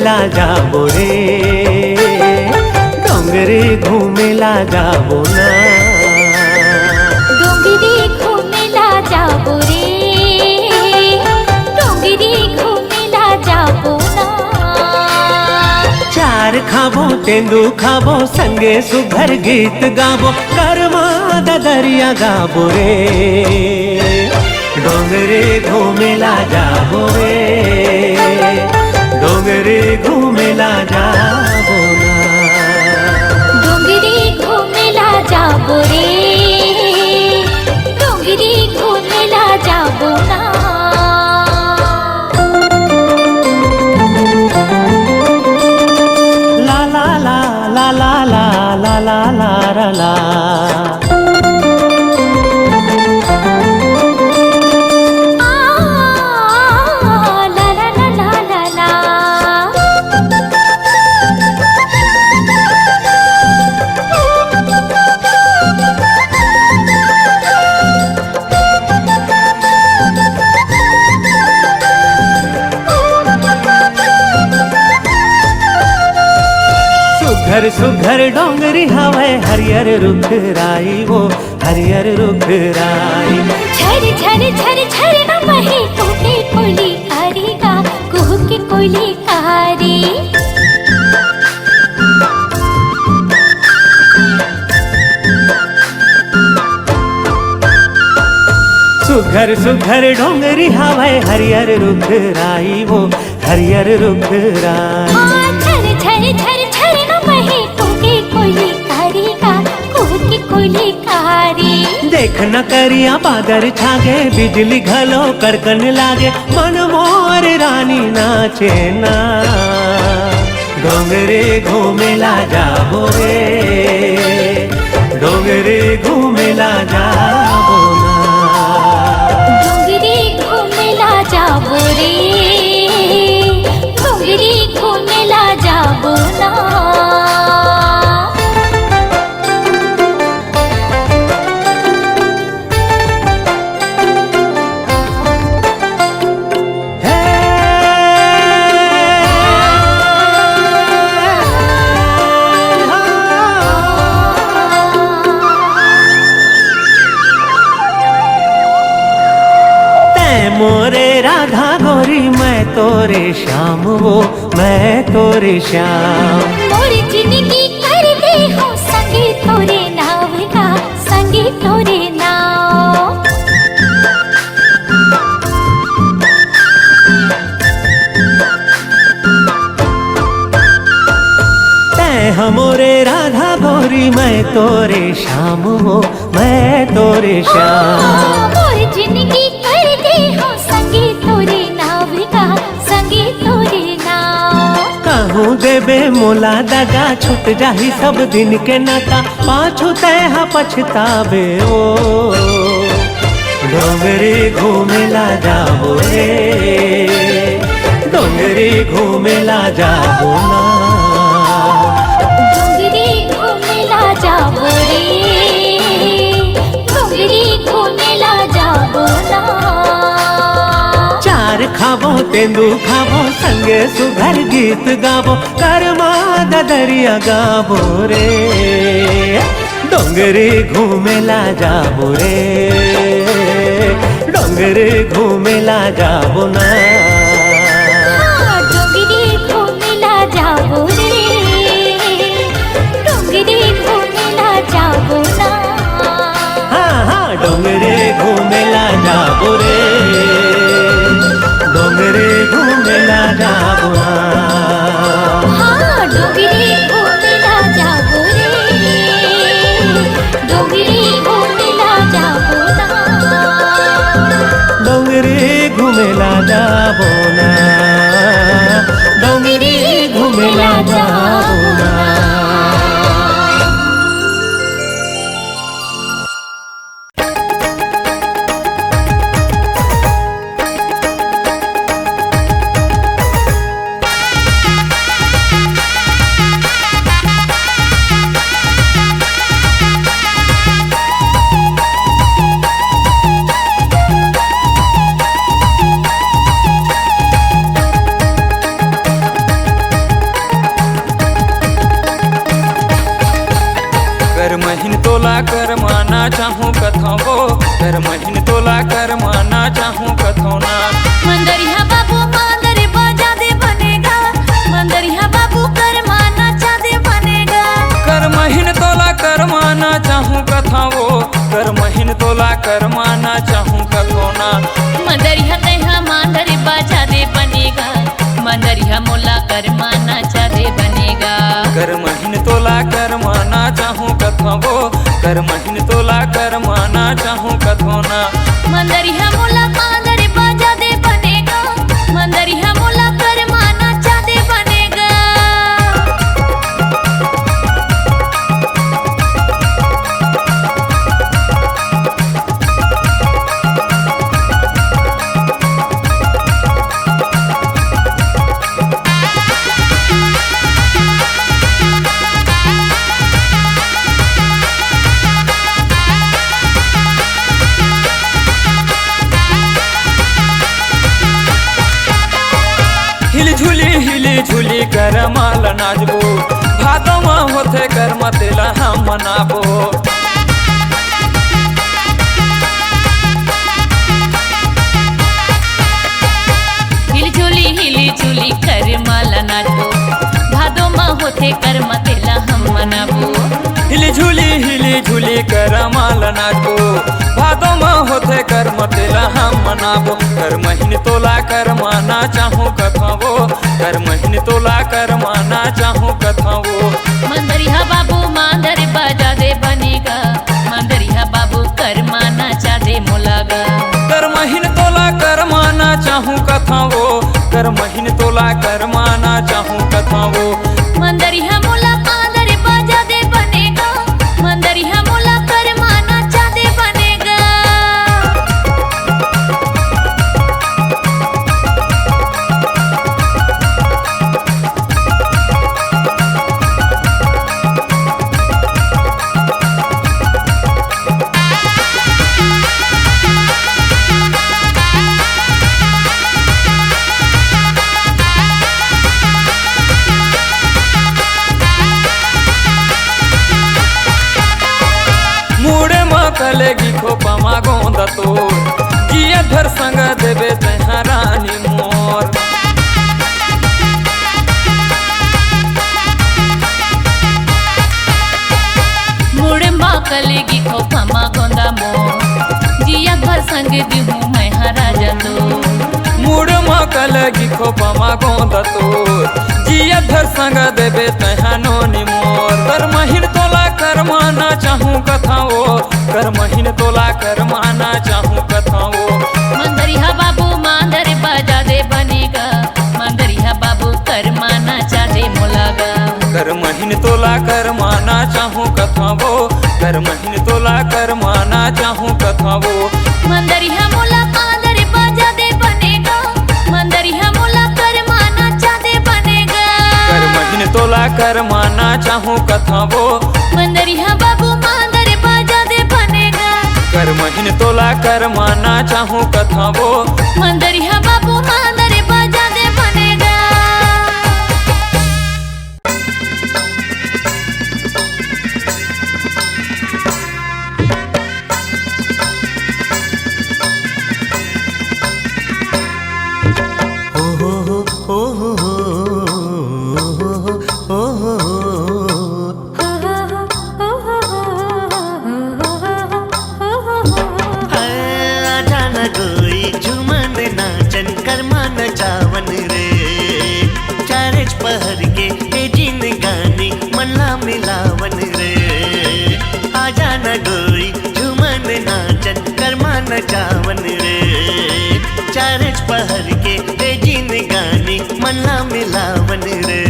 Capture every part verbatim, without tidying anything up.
ला जाबो रे, डोंगरी घूमे ला जाबो ना। डोंगरी घूमे ला जाबो रे, डोंगरी घूमे ला जाबो ना। चार खाबो, तेंदू खाबो, संगे सुघर गीत गाबो, करमा ददरिया गाबो रे। डोंगरी घूमे ला जाबो रे, डोंगरी घूमे ला जाबो ना। डोंगरी घूमे ला जाबो रे, डोंगरी घूमे ला जाबो ना। ला ला ला, ला ला ला, ला ला ला, रा ला। सुघर सुघर डोंगरी हवय, हरियर रुख राई वो, हरियर रुख राई। झर झर झर झर न बहे, कुहके कोयली कारी गा, कुहके कोयली कारी। सुघर सुघर डोंगरी हवय, हरियर रुख राई वो, हरियर रुख राई। हाँ, झर झर झर झर न बहे, कुहके कोयली कारी गा, कुहके कोयली कारी। देख न करिया बादर छागे, बिजली घलो कड़कन लागे, मन मोर रानी नाचे ना। डोंगरी घूमे ला जाबो रे, डोंगरी घूमे ला जाबो ना। डोंगरी घूमे ला जाबो रे, डोंगरी घूमे ला जाबो ना। तैं मोरे राधा गोरी, मैं तोरे श्याम वो, मैं तोरे श्याम। मोर जिनगी कर दे हो संगी तोरे नाव का, संगी तोरे नाव। तैं ह मोरे राधा गोरी, मैं तोरे श्याम वो, मैं तोरे श्याम। मोर जिनगी कर दे हो संगी तोरे नाव का, संगी तोरे नाव। कहूँ देबे मोला दगा, छूट जाही सब दिन के नाता, पाछू तैं ह पछताबे ओ। डोंगरी घूमे ला जाबो रे, डोंगरी घूमे ला जाबो ना। डोंगरी घूमे ला जाबो रे, डोंगरी घूमे ला जाबो ना। चार खाबो, तेंदू खाबो, संगे सुघर गीत गाबो, करमा ददरिया गाबो रे। डोंगरी घूमे ला जाबो रे, डोंगरी घूमे ला जाबो ना। हाँ, डोंगरी घूमे ला जाबो रे, डोंगरी घूमे ला जाबो ना। हाँ, हाँ, डोंगरी घूमे ला जाबो रे, डोंगरी घूमे ला जाबो ना। हाँ, डोंगरी घूमे ला जाबो रे, डोंगरी घूमे ला जाबो ना। डोंगरी घूमे ला जाबो तोला करमाना चाहूं कथंव वो, करमहिन तोला करमाना चाहूं कथंव ना। मंदरिहा बाबू मांदर बाजा दे बने गा, मंदरिहा बाबू करमाना चा दे बने गा। करमहिन तोला करमाना चाहूं कथंव वो, करमहिन तोला करमाना चाहूं कथंव ना। मंदरिहा तैहा मांदर बाजा दे बने गा, मंदरिहा मोला करमाना चा दे बने गा। करमहिन तोला करमाना चाहूं कथंव वो, करमहिन तोला करमाना चाहूं कथंव ना। मंदरिहा मोला मांदर बाजा दे बने गा, मंदरिहा मोला करमाना चा दे बने गा। हिली झुली हिली झुली करमाला नाचबो, भादो म होथे करमा तेला हम मनाबो। हिली झुली हिली झुली करमाला नाचबो, भादो म होथे करमा तेला हम मनाबो। हिली झुली हिली झुली करमाला नाचबो, भादो म होथे करमा तेला हम मनाबो। करमहिन तोला करमाना चाहूं कथंव वो, करमहिन तोला करमाना चाहूं कथंव वो। मंदरिहा बाबू मांदर बाजा दे बने गा, मंदरिहा बाबू करमाना चा दे मोला गा। करमहिन तोला करमाना चाहूं कथंव वो, करमहिन तोला करमाना चाहूं कथंव वो। मंदरिहा मोला मांदर बाजा दे बने गा, मंदरिहा मोला करमाना चा दे बने गा। मुड़े म कलेगी खोपा म गोंदा तोर, जिया धर संग देबे तैहा रानी मोर। मुड़े म कलेगी खोपा म गोंदा मोर, जिया भर संग दिहूं मैं हा राजा तोर। मुड़ म कलेगी खोपा म गोंदा तोर, जिया भर संग देबे तैहा नोनी मोर। करमहिन तोला करमाना चाहूं कथंव वो, करमहिन तोला करमाना चाहूं कथंव वो। मंदरिहा बाबू मांदर बाजा दे बने गा, मंदरिहा बाबू करमाना चा दे मोला गा। करमहिन तोला करमाना चाहूं कथंव वो, करमहिन तोला करमाना चाहूं कथंव वो। मंदरिहा मोला मांदर बाजा दे बने गा, मंदरिहा मोला करमाना चा दे बने गा। करमहिन तोला करमाना चाहूं कथंव वो। मंदरिहा बाबू मांदर बाजा दे बने गा। करमहिन तोला करमाना चाहूं कथंव वो। मंदरिहा बाबू मांदर बाजा दे बने गा। आजा ना गोरी झूमन नाचन करमा नचावन रे, चारेच पहर के ए जिनगानी मन ला मिलावन रे। आजा ना गोरी झूमन नाचन करमा नचावन रे, चारेच पहर के ए जिनगानी मन ला मिलावन रे।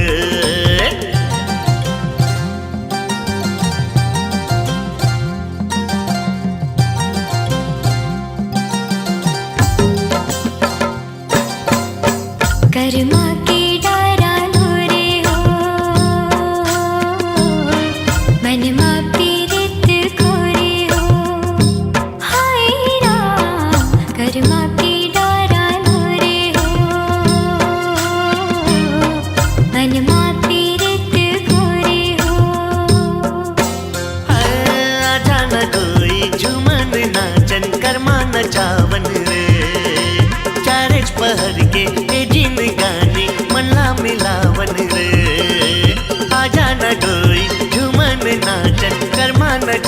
करमा के डारा लो रे हो, मनमा पीरित खोरे हो। हाय राम, करमा के डारा लो रे हो, मनमा पीरित खोरे हो। हाय,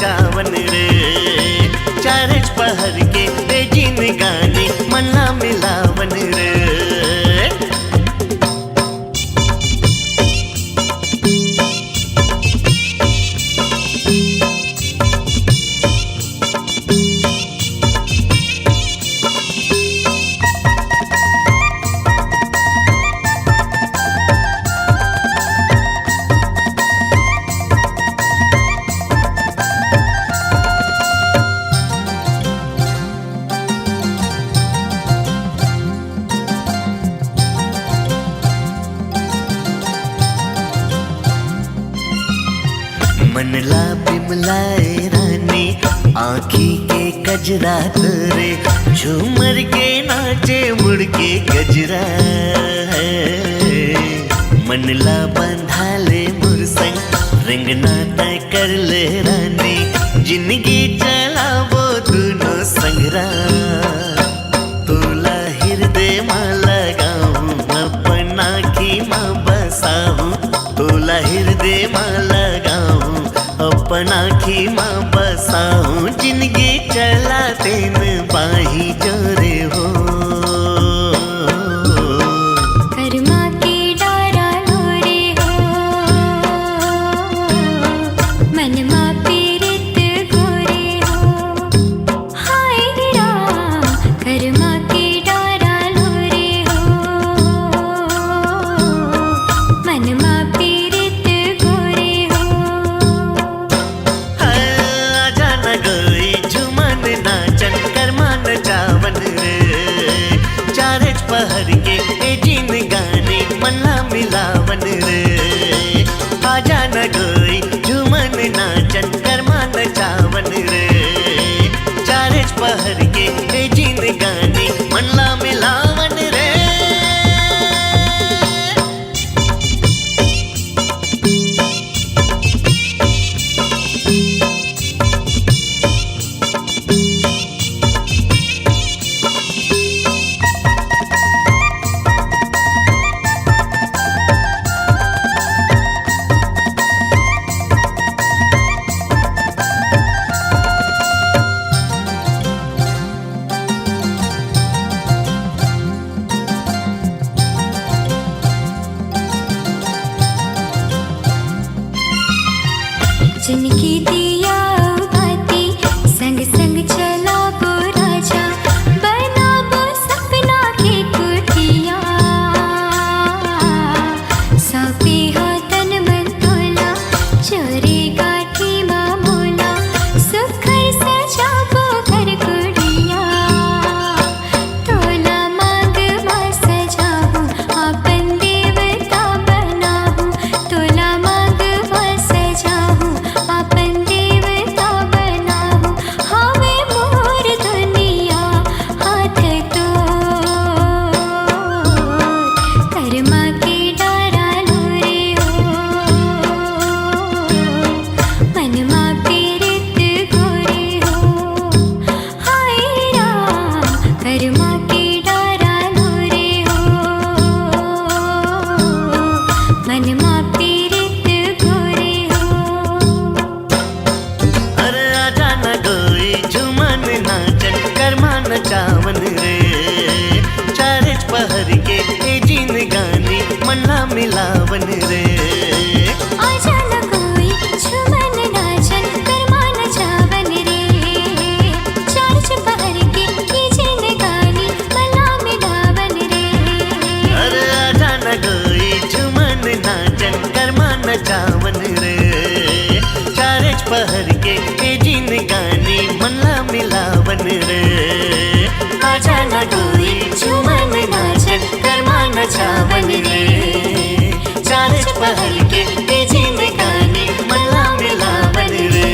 चावन रे, चारेच पहर के ए जिनगानी मन ला मिलावन रे। मन ला बिमलाए रानी, आँखी के कजरा तोरे, झूमर के नाचे मुड़ के गजरा। मन ला बंधा ले मोर संग, रेंगना तय कर ले रानी, जिनगी चलाबो दुनों संगरा। तोला हिरदे मा लगाहूँ, अपन आँखी मा बसाहूँ। तोला हिरदे मा लगाहूँ, अपन आँखी मा बसाहूँ। जिनगी चला तेन बाही जोरे हो। करमा के डारा लो रे हो, मन मा पीरित गोरे हो। हाय राम, करमा के डारा लो रे हो, मन मा पीरित गोरे हो। हाय, आजा न गोरी झुमन नाचन करमा नचावन रे, चारेच पहर के ए जिनगानी मन ला मिलावन रे। आजा न गोरी झुमन नाचन करमा नचावन रे, चारेच पहर के ए जिनगानी मन ला मिलावन रे। जिनकी दिया बाती संग संग चलाबो राजा, बनाबो सपना के कुटिया। सौंपे हो तन मन तोला, चोरी गाठी मा मोला, सुखर सजाबो घर कुड़िया। तोला मांग मा सजाहूँ, अपन देवता बनाहूँ। तोला मांग मा सजाहूँ, अपन देवता बनाहूँ। हवे मोर दुनिया हाथ तोर, करमा के डारा लो रे हो, मन मा पीरित गोरे हो। हाय राम, करमा के डारा लो रे हो, मन मा पीरित गोरे हो। अरे आजा न गोरी झुमन नाचन करमा नचावन रे, चारेच पहर के ए जिनगानी मन ला मिलावन रे। आजा न गोरी झुमन नाचन करमा नचावन रे, चारेच पहर के ए जिनगानी मन ला मिलावन रे। अरे आजा न गोरी झुमन नाचन करमा नचावन रे, चारेच पहर के ए जिनगानी मन ला मिलावन रे। आजा न गोरी झुमन नाचन करमा नचावन रे, चारेच पहर के ए जिनगानी मन ला मिलावन रे।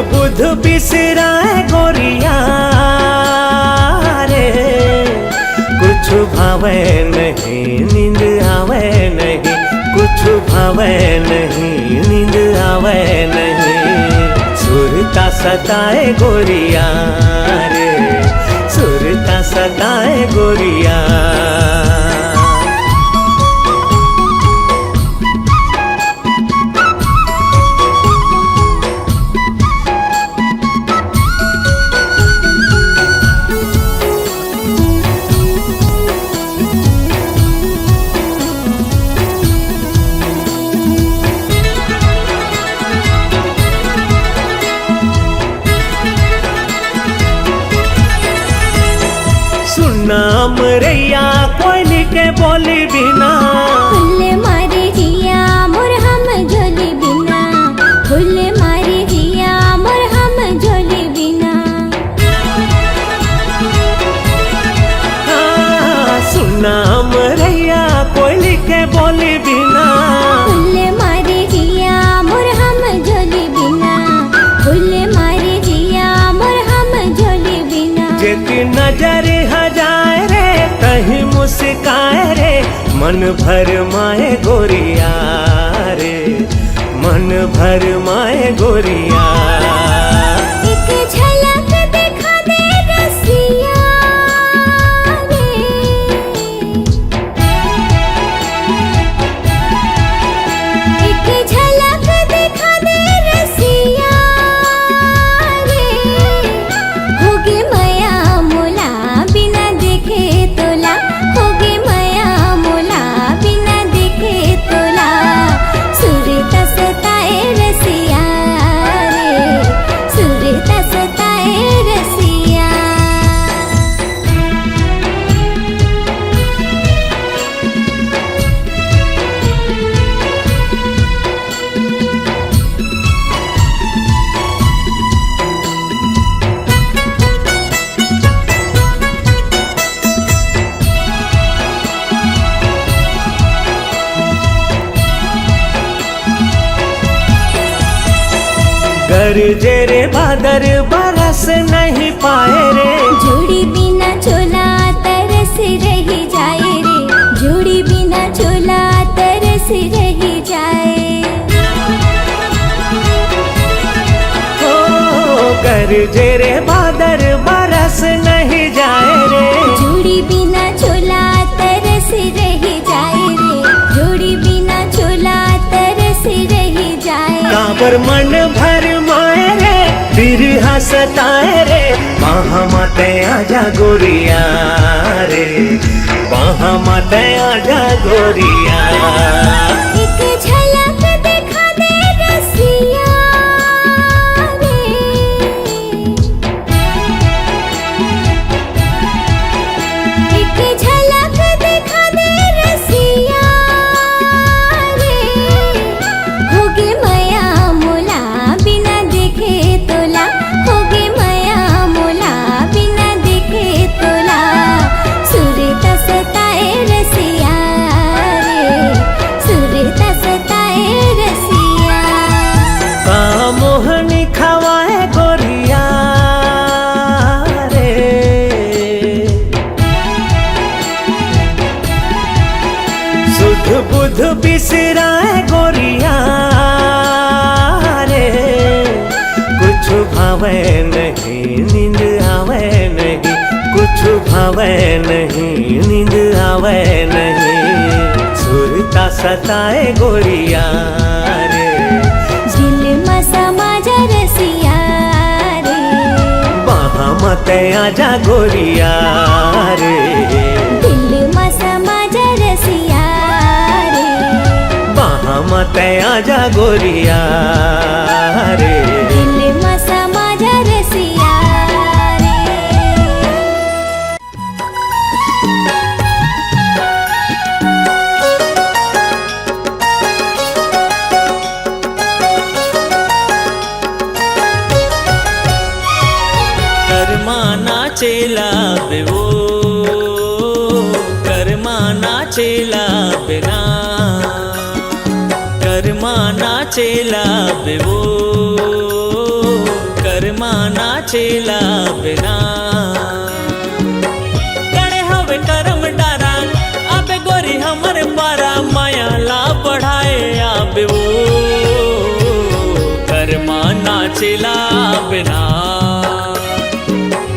बुध बिसराए गोरिया रे, कुछ भावे नहीं, नींद आवे नहीं, कुछ भावे नहीं, नींद आवे नहीं। सुरता सताए गोरिया रे, सुरता सताए गोरिया। सुनना मरैया कोयली के बोली बिना। फूल मारे जिया मोर हम झोली बिना। फूल मारे जिया मोर हम झोली बिना। हाँ, सुनना मरैया कोयली के बोली बिना। फूल मारे जिया मोर हम झोली बिना। फूल मारे जिया मोर हम झोली बिना। जेती नजर ह जाए रे, कहीं मुस्काए रे, मन भर माए गोरिया रे, मन भर माए गोरिया। एक झलक दिखा दे रसिया रे। एक झलक दिखा दे रसिया रे। होगे मया मोला बिना देखे तोला। होगे मया मोला बिना देखे तोला। सुरता सताए रसिया रे। सुरता सताए रसिया। गरजे रे बादर, बरस नहीं पाए रे। जोड़ी बिना चोला तरस रही जाए रे। जोड़ी बिना चोला तरस रही जाए। ओ, गरजे रे बादर, बरस नहीं जाए रे। जोड़ी बिना चोला तरस रही जाए रे। जोड़ी बिना चोला तरस रही जाए। काबर मन भर माए रे, बिरहा सताए रे, बाँह म तैं आजा गोरिया रे, बाँह म तैं आजा गोरिया। एक झलक दिखा दे रसिया रे। एक झलक दिखा दे रसिया रे। होगे मया मोला बिना देखे तोला। होगे मया मोला बिना देखे तोला। सुरता सताए रसिया रे। सुरता सताए रसिया। का मोहनी खवाए गोरिया रे। सुध बुध बिसराए गोरिया रे। कुछ भावे नहीं, नींद आवे नहीं। कुछ भावे नहीं, नींद आवे नहीं। सुरता सताए गोरिया रे। दिल म समा जा रसिया रे। बाँह म तैं आजा गोरिया रे। दिल म समा जा रसिया रे। बाँह म तैं आजा गोरिया रे। दिल म समा जा रसिया रे। करमा नाचेला बे वो, करमा नाचेला बे ना, करमा नाचेला बे वो। करमा नाचेला बिना। गड़े हवे करम डारा, अबे गोरी हमर पारा, मया ला बढ़ाए आबे वो। करमा नाचेला बिना।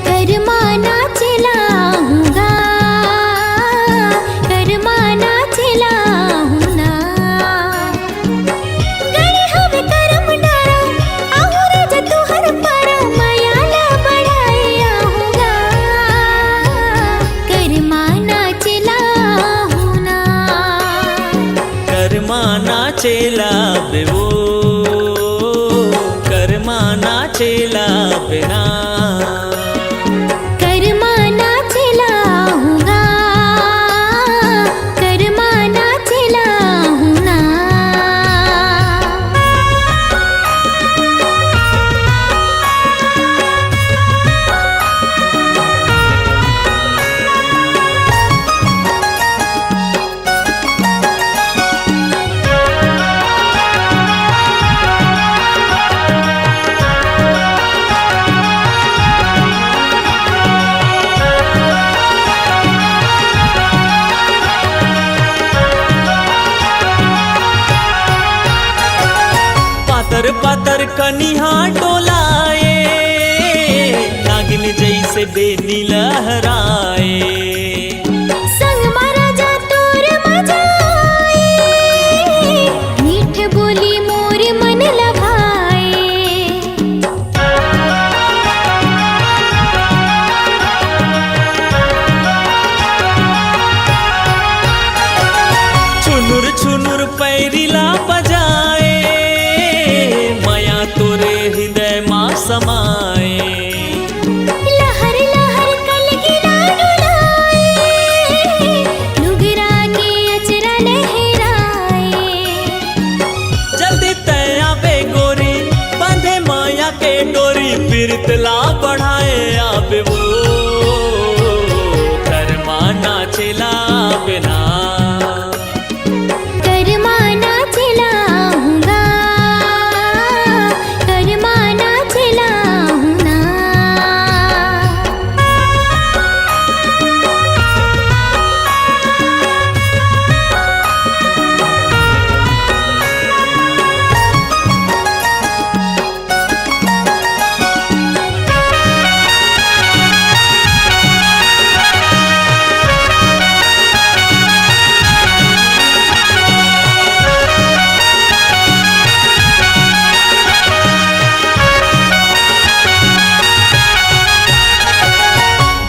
करमा नाचेला हूँ गा, करमा नाचेला हूँ ना। गड़े हवे करम डारा, आहू राजा तुहर पारा, मया ला बढ़ाए आहू गा। करमा नाचेला हूँ ना। करमा नाचेला बे वो, करमा नाचेला बे ना। करमा नाचेला हूँ गा, करमा नाचेला हूँ ना। पातर पातर कनिहा डोलाए, नागिन जैसे बेनी लहराए। संग मा राजा तोर मजा आए, मीठ बोली मोर मन लभाए। छुनुर छुनुर पैरी ला बजाए, मया तोरे हृदय मा समाए। लहर लहर कलगी ला डोलाए, लुगरा के अचरा लहराए। जल्दी तै आबे गोरी, बांधे मया के डोरी, पीरित ला बढ़ाए आबे वो। करमा नाचेला बे ना। करमा नाचेला हूँ गा, करमा नाचेला हूँ ना।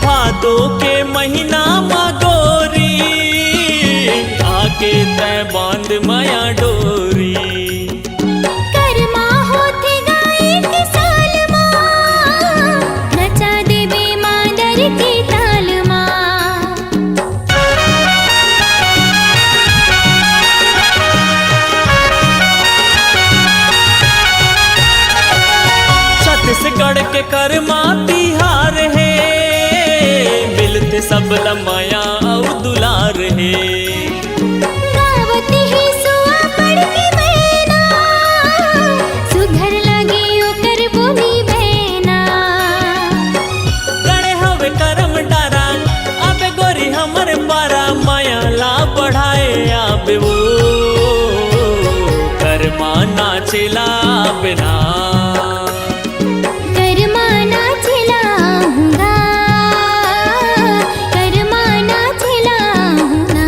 भादो के महीना मा गोरी, आके तै बांध मया डोरी। करमा होथे गा एक साल मा, नचा देबे मांदर के ताल मा। छत्तीसगढ़ के करमा तिहार हे, मिलथे सब ला मया अउ दुलार हे। गावत हे सुआ पड़ के मैना, सुघर लगे ओकर बोली बैना। गड़े हवे करम डारा, अबे गोरी हमर पारा, मया ला बढ़ाए आबे वो। करमा नाचेला बे ना। करमा नाचेला हूँ गा, करमा नाचेला हूँ ना।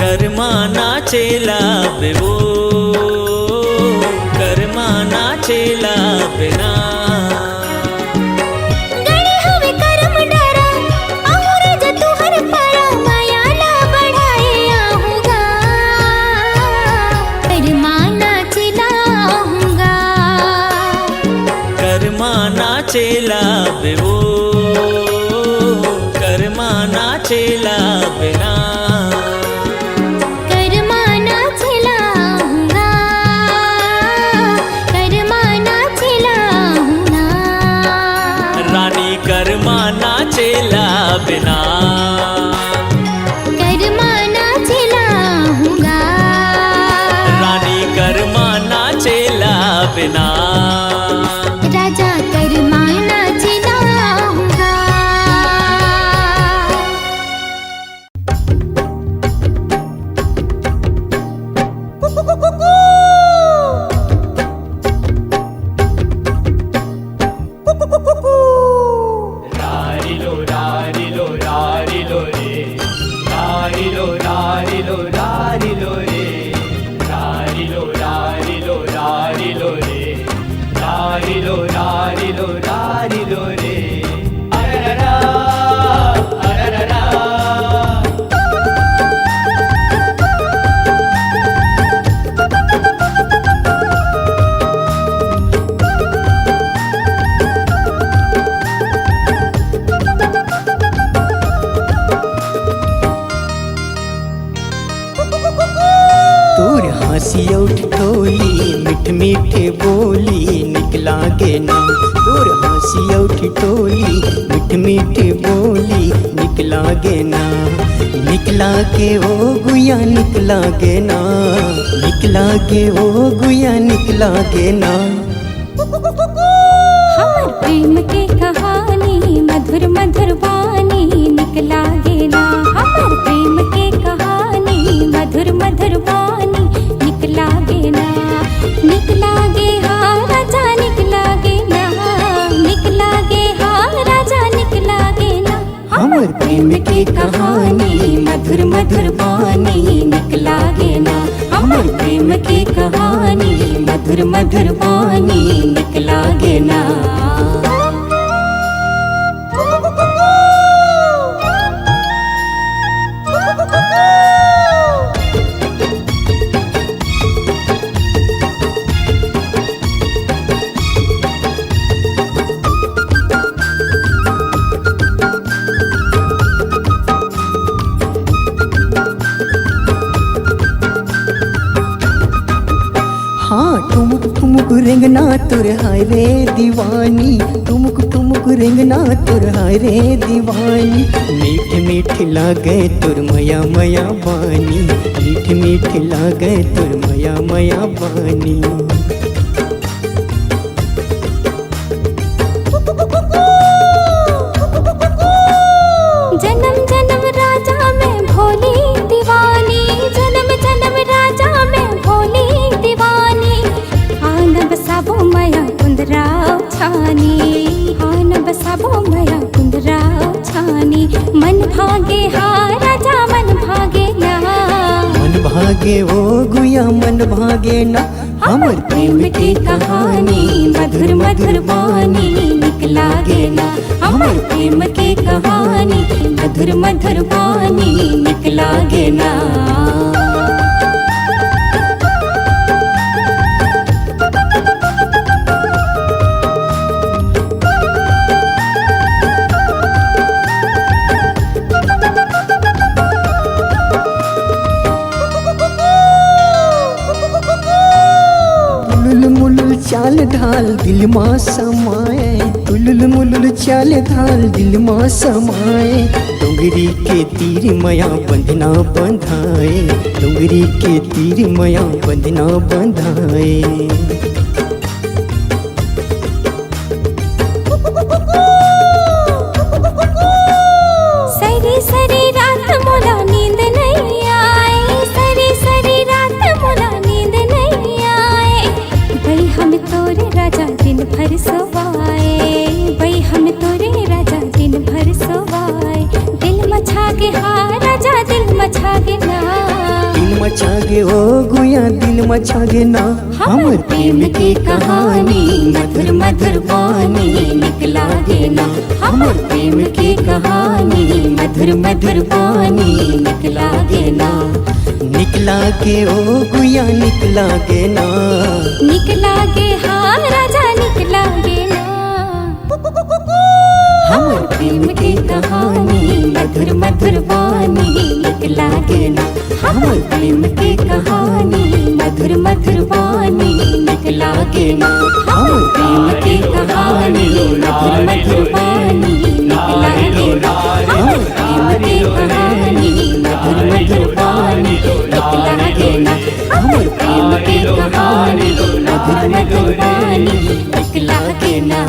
करमा नाचेला बे वो, करमा नाचेला बे ना। गड़े हवे करम डारा, आहू राजा तुहर पारा, मया ला बढ़ाए आहू गा। करमा नाचेला हूँ गा, करमा नाचेला बे वो, करमा नाचेला बे ना। करमा नाचेला हूँ गा, करमा नाचेला हूँ ना। रानी करमा नाचेला बे ना। करमा नाचेला हूँ गा। रानी करमा नाचेला बे ना। ठिठोली, मीठ मीठ बोली निक लागे ना। तोर हँसी अउ ठिठोली, मीठ मीठ बोली निक लागे ना। निक लागे ओ गुया निक लागे ना, निक लागे ओ गुया निक लागे ना। हमर प्रेम के कहानी मधुर मधुर बानी निक लागे ना। हमर प्रेम के कहानी मधुर मधुर बानी निक लागे ना। निक लागे हा राजा निक लागे ना। निक लागे हा राजा निक लागे ना। हमर प्रेम के कहानी मधुर मधुर बानी निक लागे ना। हमर प्रेम के कहानी मधुर मधुर बानी निक लागे ना। हाँ, ठुमुक ठुमुक रेंगना तोर हाय रे दीवानी, ठुमुक ठुमुक रेंगना तोर हाय रे दीवानी। मीठ मीठ लागे तोर मया मया बानी, मीठ मीठ लागे तोर मया मया बानी। जनम जनम राजा मैं भोली दीवानी, जनम जनम राजा मैं भोली दीवानी। आन बसाबो मया कुंदरा छानी, आन बसाबो मया कुंदरा छानी। मन भागे हा राजा मन भागे ना। मन भागे ओ गुया मन भागे ना। हमर प्रेम के कहानी मधुर मधुर बानी निक लागे ना। हमर प्रेम के कहानी मधुर मधुर बानी निक लागे ना। मुलुल मुलुल चाल ढाल दिल मा समाए, मुलुल मुलुल चाल ढाल दिल मा समाए। डोंगरी के तीर मया बंधना बंधाए, डोंगरी के तीर मया बंधना बंधाए। सरी सरी रात मोला नींद नहीं आए, सरी सरी रात मोला नींद नहीं आए। बई हम तोरे राजा दिन भर सोवाए, बई हम तोरे राजा दिन भर सोवाए। दिल मछा के हा राजा दिल मछा के ना। दिल मछा के ओ गुया दिल मछा के ना। हमर प्रेम के कहानी मधुर मधुर बानी निक लागे ना। हमर प्रेम के कहानी मधुर मधुर बानी निक लागे ना। निक लागे ओ गुया निक लागे ना। निक लागे हा राजा निक लागे ना। हमर प्रेम के कहानी मधुर मधुर बानी निक लागे ना। हमर प्रेम के कहानी मधुर मधुर बानी निक लागे ना। हमर प्रेम के कहानी मधुर मधुर बानी निक लागे ना। हमर प्रेम के कहानी मधुर मधुर बानी निक लागे ना। हमर प्रेम के कहानी मधुर मधुर बानी निक लागे ना।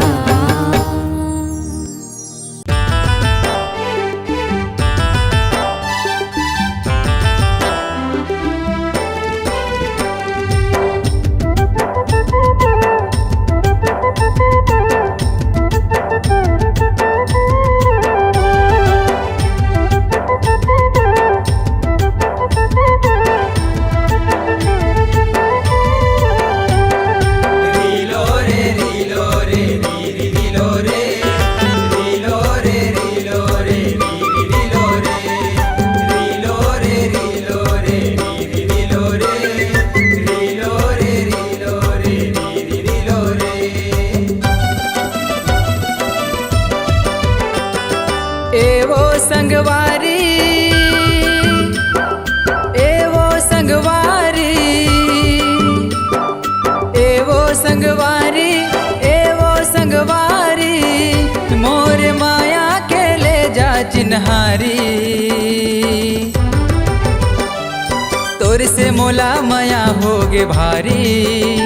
होगे भारी,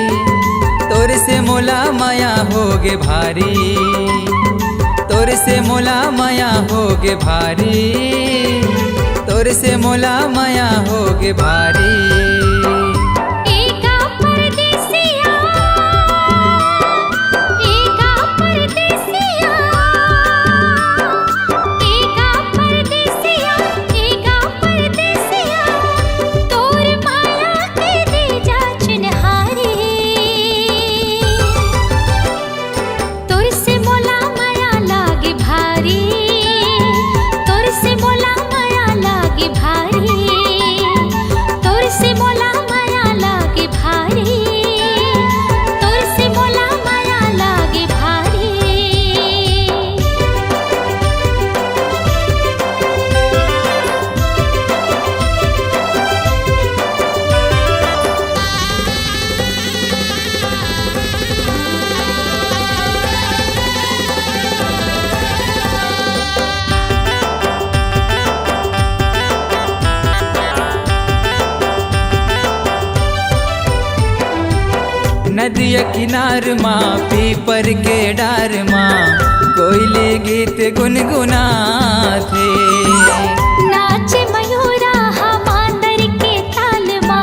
तोर से मोला मया होगे भारी, तोर से मोला मया होगे भारी, तोर से मोला मया होगे भारी। एका परदेसिया, एका परदेसिया, एका परदेसिया, एका परदेसिया, तोर माया के दे जा चिन्हारी। तोर से मोला माया लागे भारी, तोर से मोला माया लागे भारी, तोर से मोला माया लागे भारी, तोर से मोला माया लागे भारी। नदिया किनार मा पीपर के डार मा कोयली गीत गुनगुनाथे। नाचे मयूरा हा मांदर के ताल मा,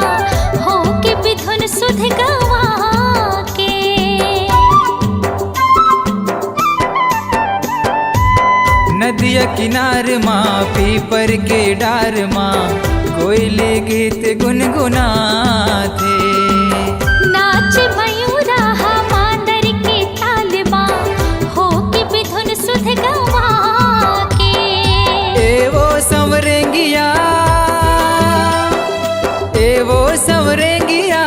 होके बिधुन सुध गवा के। नदिया किनार मा पीपर के डार मा कोयली गीत गुनगुनाथे। नाच मयूरा हा मांदर के ताल मा, होके बिधुन सुध गवा के। ए वो संवरेंगिया, ए वो संवरेंगिया,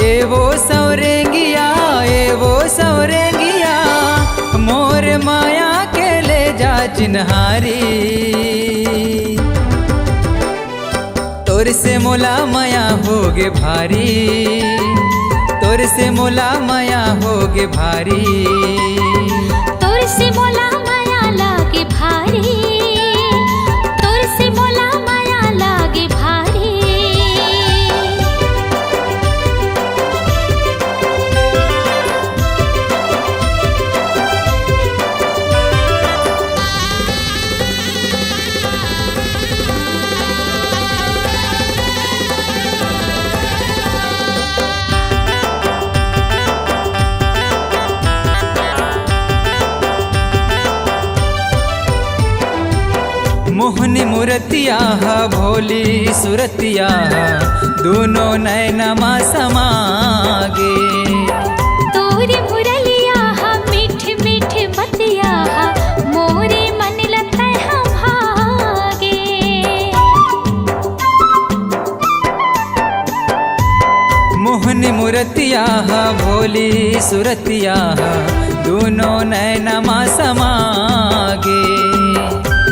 ए वो संवरेंगिया, ए वो संवरेंगिया, मोर माया के ले जा चिन्हारी। तोर से मोला मया होगे भारी, तोर से मोला मया होगे भारी। तोर से मोला माया लागे भारी, तोर से मोला माया लागे भारी। मोहनी मूरतिया हा, भोली सूरतिया हा, दूनों नैना मा समा गे। तोरी मुरलिया हा, मीठ मीठ बतिया हा, मोरे मन ला तैं हा भागे। मोहनी मूरतिया हा, भोली सूरतिया हा, दूनों नैना मा समा गे।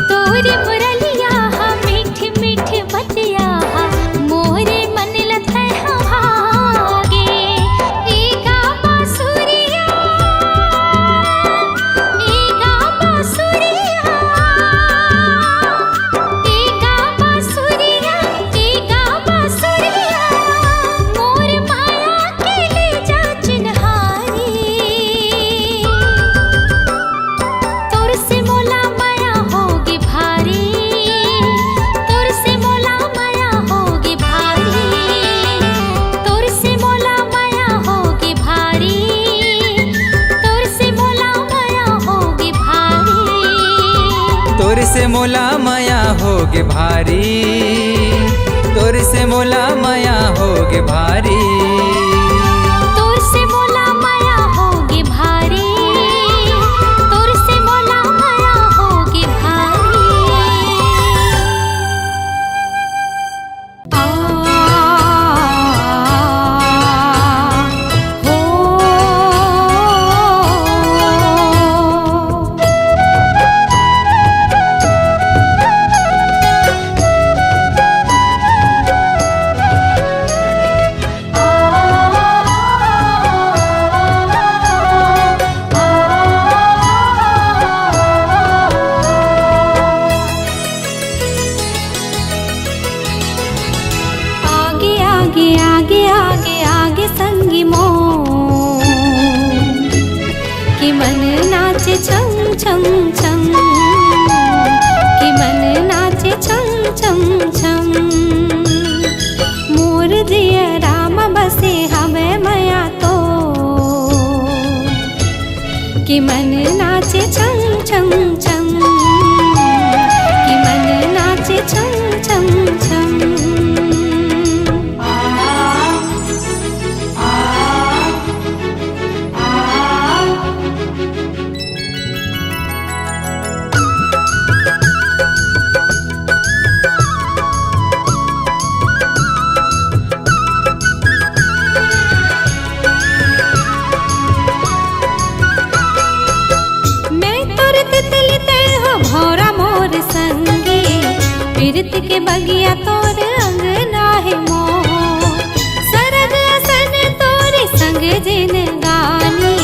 तोरी मुरलिया हा, मीठ मीठ बतिया हा, मोरे मन ला तैं हा भागे। ए गा बांसुरिया, ए गा बांसुरिया, ए गा बांसुरिया, ए गा बांसुरिया, मोर माया के ले जा चिन्हारी। तोर से मोला माया होगे भारी, तोर से मोला माया होगे भारी, तोर से मोला माया होगे भारी, तोर से मोला माया होगे भारी। तोर से मोला माया होगे भारी, तोर से मोला माया होगे भारी। तोर से मोला माया होगे भारी, तोर से मोला माया होगे भारी। आ, हो। मोर कि मन नाचे छम छम छम, कि मन नाचे छम छम छम। मोर जियरा म बसे हवे मया तोर कि मन नाचे छम छम छम, कि मन नाचे छम छम छम। मैं तोर तितली, तैं ह भौंरा मोर संगी, पीरित के बगिया तोर अंगना हे मोर। सरग असन तोर संग जिनगानी,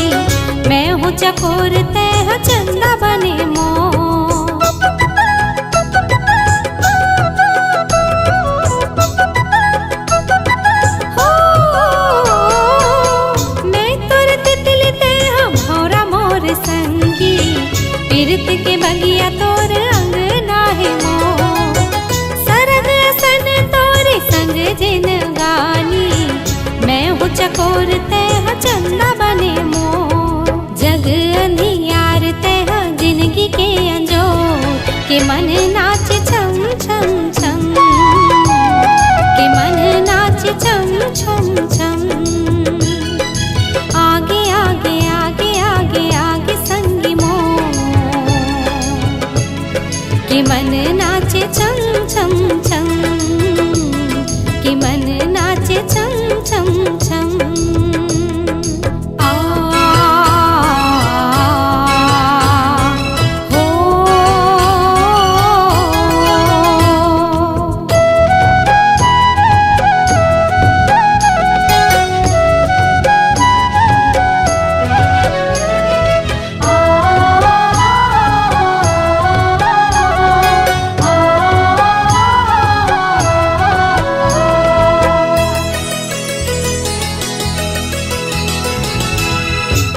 मैं हूँ चकोर, तैं ह चंदा बने मोर। हो, मैं तोर तितली, तैं ह भौंरा मोर संगी, पीरित के बगिया तोर अंगना हे मोर। सरग असन तोर संग जिनगानी, मैं हूँ चकोर, तैं ह चंदा बने मोर। जग अंधियार, तैं ह जिनगी के अंजोर, के मन नाचे छम छम छम, के मन नाचे छम छम छम। आगे आगे आगे आगे आगे संगी मोर, कि मन नाचे छम छम छम, कि मन नाचे छम छम छम। आ, हो।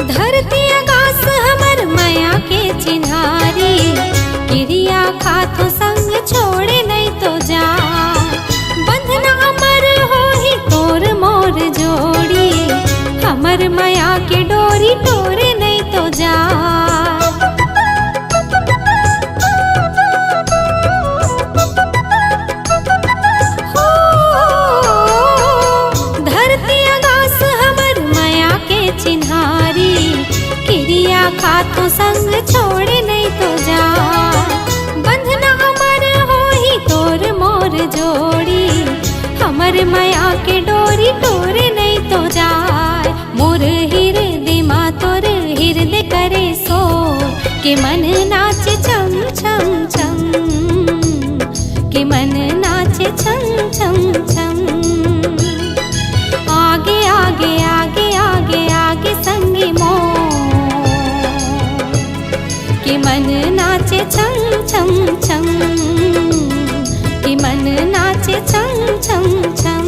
धरती आकाश हमर मया के चिन्हारी, किरिया खाथो संग छोड़े नइ तो जा। बंधना अमर होही तोर मोर जोड़ी, हमर मया के डोरी टोरे नइ तो जा। हो, धरती आकाश हमर मया के चिन्हारी, किरिया खाथो संग छोड़े नइ तो जा। बंधना अमर होही तोर मोर जोड़ी, हमर मया के डोरी टोरे नइ तो जाय। मोर हिरदे मा तोर हिरदे करे सोर, के मन नाचे छम छम छम, के मन नाचे छम छम छम। आगे आगे आगे आगे आगे संगी मोर, के मन नाचे छम छम छम, के मन नाचे छम छम छम।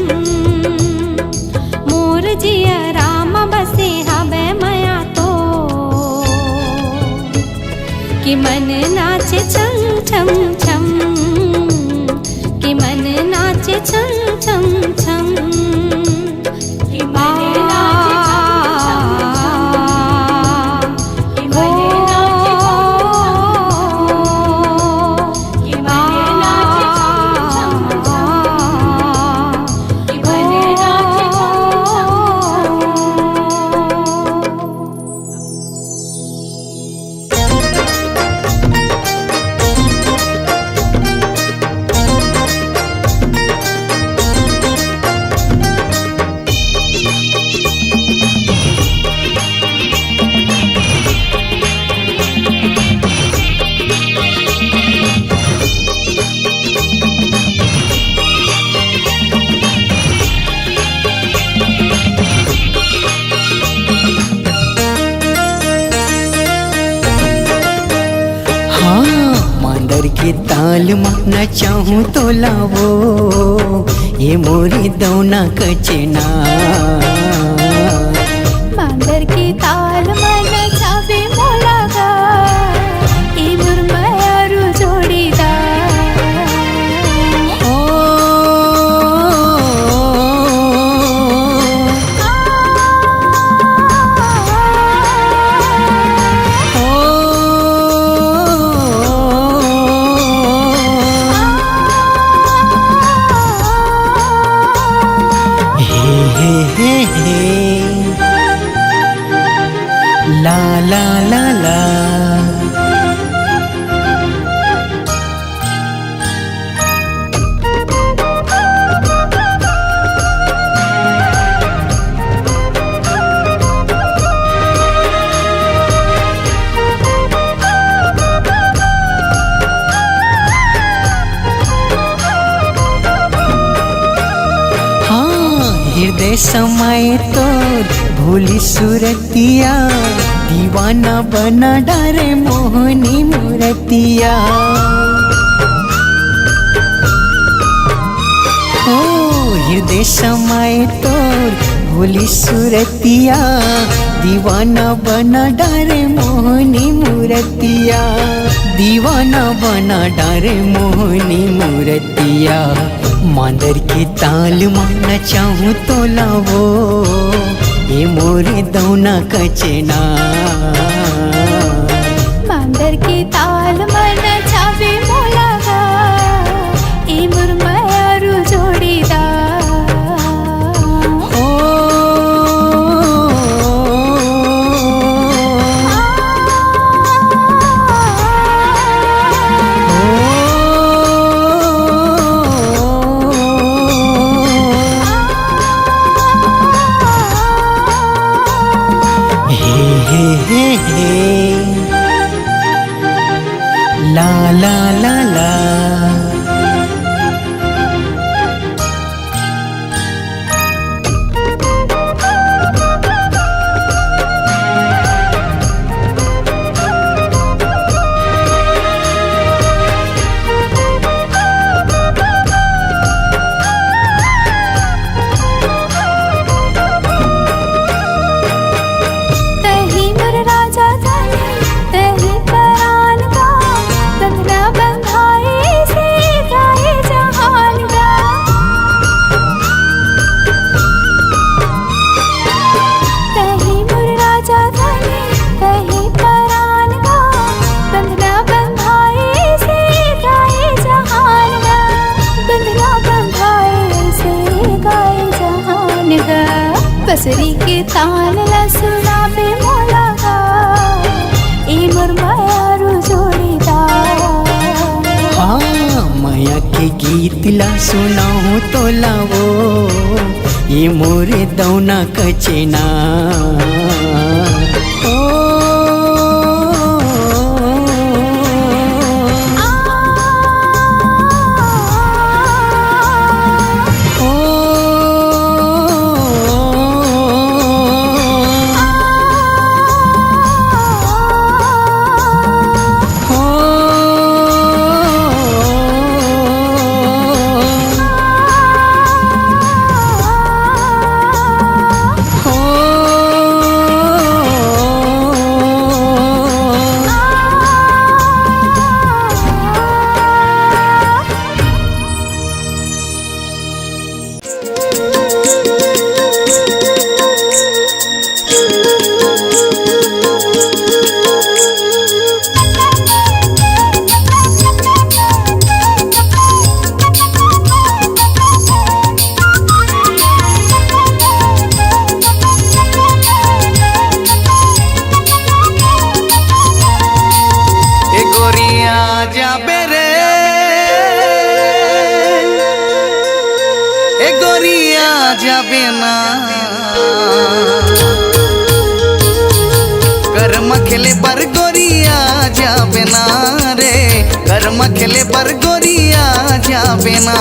मोर जियरा म बसे हवय मया तोर, कि मन नाचे छम छम छम, कि मन नाचे छम छम छम। हाँ, मांदर के ताल म नचाहूँ तोला वो, ये मोरी दौना कचना। मांदर के ताल मन चाबे मोला गा, ए मोर मयारू जोड़ीदार। ओ, आ, ओ, हे, हे, हे, हे। ला, ला, ला, ला। हाँ, हृदय समय तोर भोली सूरतिया, दीवाना बना डारे मोहनी मूरतिया। ओ, हृदय समय तोर भोली सूरतिया, दीवाना बना डारे मोहनी मूरतिया, दीवाना बना डारे मोहनी मूरतिया। मांदर के ताल मा नचाहूँ तोला वो, ए मोरे दौना कचना। मांदर के ताल मा नचाबे मोला गा, ए मोर मयारू जोड़ीदार। ओ, हे, हे, हे, हे। ला, ला, ला, ला। तही मोर राजा धनी, तही परान का, बंधना बंधाए से गाए जहान का। तही मोर राजा धनी, तही परान का, बंधना बंधाए से गाए जहान का, बंधना बंधाए से गाए जहान का। बसरी के ताल ला सुनाबे मोला गा, ए मोर मयारू जोड़ीदार। हाँ, मया के गीत ला सुनाहूँ तोला वो, ए मोरे दौना कचना। ओ, आ, ओ, ए गोरिया जाबे रे, ए गोरिया जाबे ना। करम खेले बर गोरिया जाबे ना रे, करम खेले बर गोरिया जाबे ना,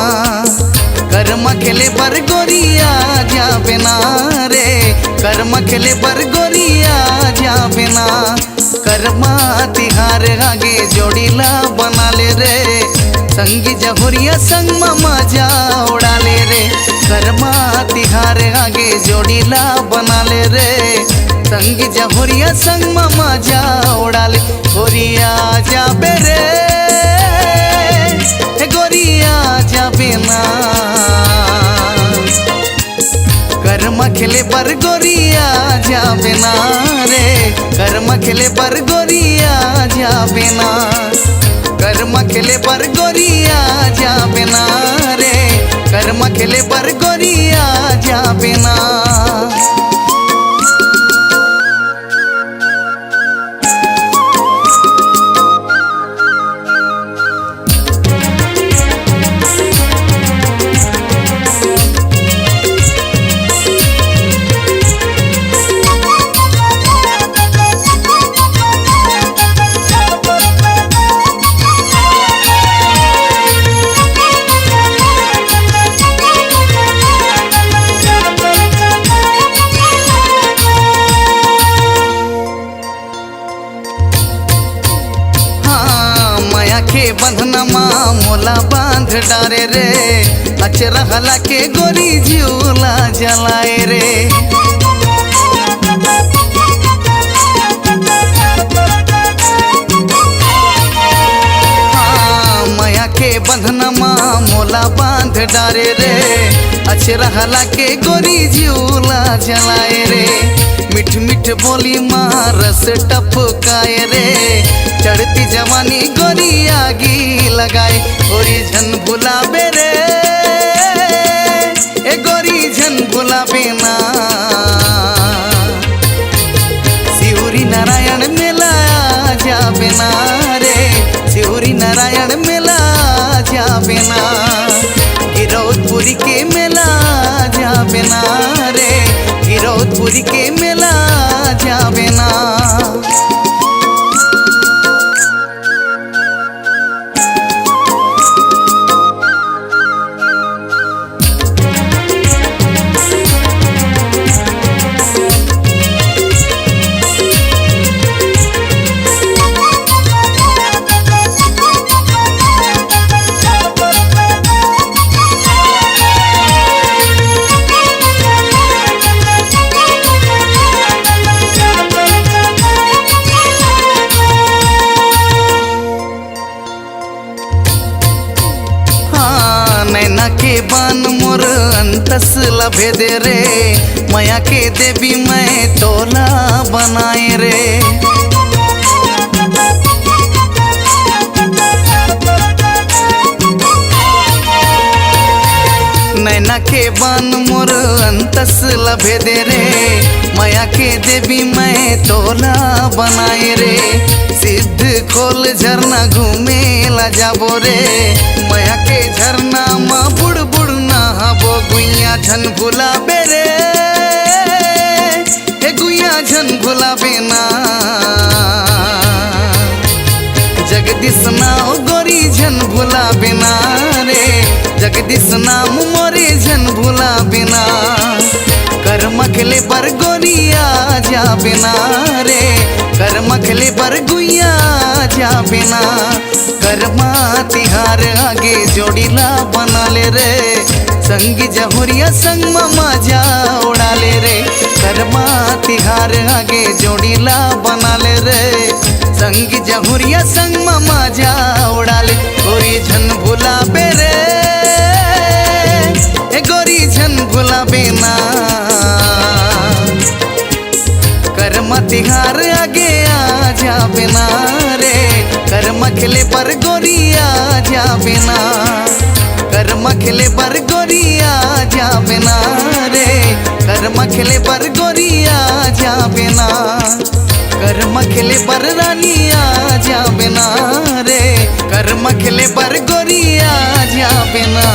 करम खेले बर गोरिया जाबे ना रे, करम खेले बर गोरिया जाबे ना। करमा तिहार आगे जोड़ी ला बना ले रे, संगी जहुरिया संग म मजा उड़ा ले रे। करमा तिहार आगे जोड़ी ला बना ले रे, संगी जहुरिया संग म मजा उड़ाले, गोरिया जाबे रे, हे गोरिया जाबे ना। करम खेले बर गोरिया जाबे ना रे, करम खेले बर गोरिया जाबे ना, करम खेले बर गोरिया जाबे ना रे, करम खेले बर गोरिया जाबे ना। हाँ, मया के बंधना मा मोला बांध डारे रे, अचरा हला के गोरी जिउला जलाए रे। हाँ, मया के बंधना मा मोला बांध डारे रे, अचरा हला के गोरी जिउला जलाए रे। मिठ मिठ बोली मा रस टपकाए रे, चढ़ती जवानी गोरी आगी लगाए। गोरी झन भुलाबे रे, ए गोरी झन भुलाबे ना। सिहुरी नारायण मेला जाबे ना रे, सिहुरी नारायण मेला जाबे ना। गिरौदपुरी के मेला जाबे ना रे, गिरौदपुरी के मेला जाबे ना। हाँ, नैना के बान मोर अंतस ला भेदे रे, मया के देवी मैं तोला बनाए रे। नैना के बान मोर अंतस ला भेदे रे, मया के देवी मैं तोला बनाए रे। सिद्ध खोल झरना घूमे ला जाबो रे, मया के झरना मा बुड़ बुड़ नहाबो। गुइया झन भुलाबे रे, हे गुइया झन भुलाबे ना। जगदीश नाव गोरी झन भुलाबे ना रे, जगदीश नाम मोरे झन भुलाबे ना। करम खेले बर गोरिया जाबे ना रे, करम खेले बर गुइया जाबे ना। करमा तिहार आगे जोड़ी ला बना ले रे, संगी जहुरिया संग म मजा उड़ा ले रे। करमा तिहार आगे जोड़ी ला बना ले रे, संगी जहुरिया संग म मजा उड़ा ले। गोरी झन भुलाबे रे, ए गोरी झन भुलाबे ना। करमा तिहार आगे आ जाबे ना रे, करम खेले बर गोरिया जाबे ना। करम खेले बर गोरिया जाबे ना रे, करम खेले बर गोरिया जाबे ना। करम खेले बर रानिया जाबे ना रे, करम खेले बर गोरिया जाबे ना।